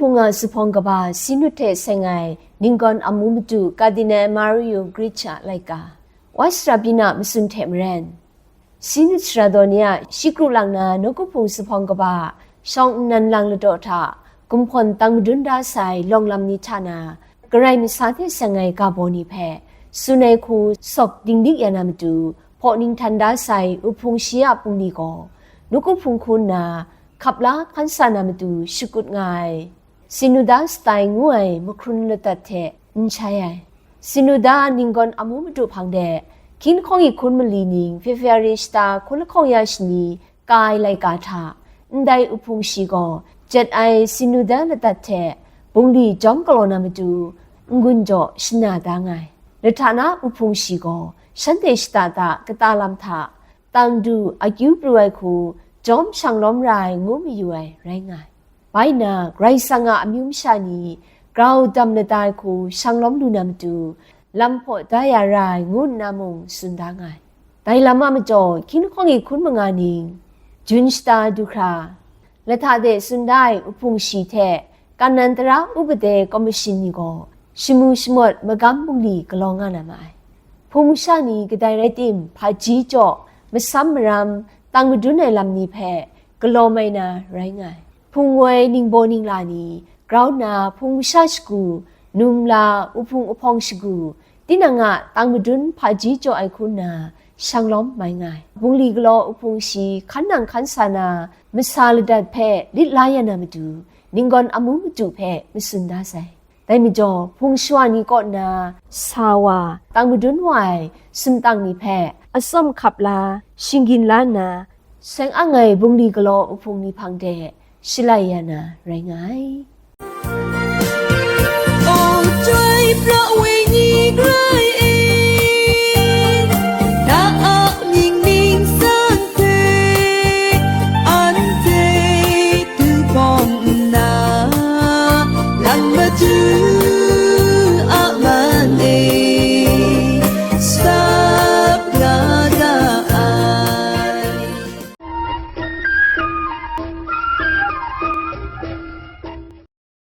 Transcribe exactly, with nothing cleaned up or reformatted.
Hpung a zuphpawng kaba Sinut hte seng ai ninggawn amu madu Cardinal Mario Grech a laika, West Rabina matsun hte maren, Sinut sara daw ni a shi kru lang na nawku hpung zuphpawng kaba shawng nnan lang ladaw hta gumhpawn tang madun da sai lawng lam ni hta na, karai masa hte seng ai ga baw ni hpe tsun ai hku sawk dinglik ya na matu, hpaw ninghtan da sai uhpung shi a bungli gaw nawku hpung hku nna hkap la hkan sa na matu shakut nga ai. Synoda stai ngu ai mahkrun ladat hte n shai ai. Synoda ninggawn amu madu hpang de, hkying lahkawng e hkun mali ning February shata hkun lahkawng ya shani ka ai laika hta, ndai uhpung shi gaw jet ai Synoda ladat hte bungli jawm galaw na matu n-gun jaw shana da nga ai. Lahta na uhpung shi gaw shanhte shata da kata lam hta, tang du akyu pru ai hku jawm shang lawm ra ai ngu mayu ai rai nga ai. Bai nna, Karai Kasang a amyu masha ni grau dam lada ai hku shang lawm lu na matu, lam hpaw da ya ra ai ngu nna mung tsun da nga ai. Dai lam a majaw, hkying lahkawng e hkun manga ning, Jun shata du hkra, lahta de tsun da ai uhpung shi hte, Kanan tara upade kawmashin ni gaw, shamu shamawt magam bungli galaw nga na ma ai. Hpung masha ni kadai rai tim, hpaji jaw, masam maram, tang madun ai lam ni hpe galaw mai na rai nga ai. Hpung woi ningbaw ningla ni grau nna hpung masha shagu, numla, uhpung uhpawng shagu, tinang a tang madun hpaji jaw ai hku nna shang lawm mai nga ai. Bungli galaw uhpung shi hkan nang hkan sa na masa ladat hpe lit la ya na matu, ninggawn amu madu hpe matsun da sai. Dai majaw, hpung shawa ni kaw nna sa wa, tang madun wa ai sumtang ni hpe atsawm hkap la, shinggyin la nna, seng ang ai bungli galaw uhpung ni hpang de shalai ya na rai nga ai. O chyoi pra wenyi grai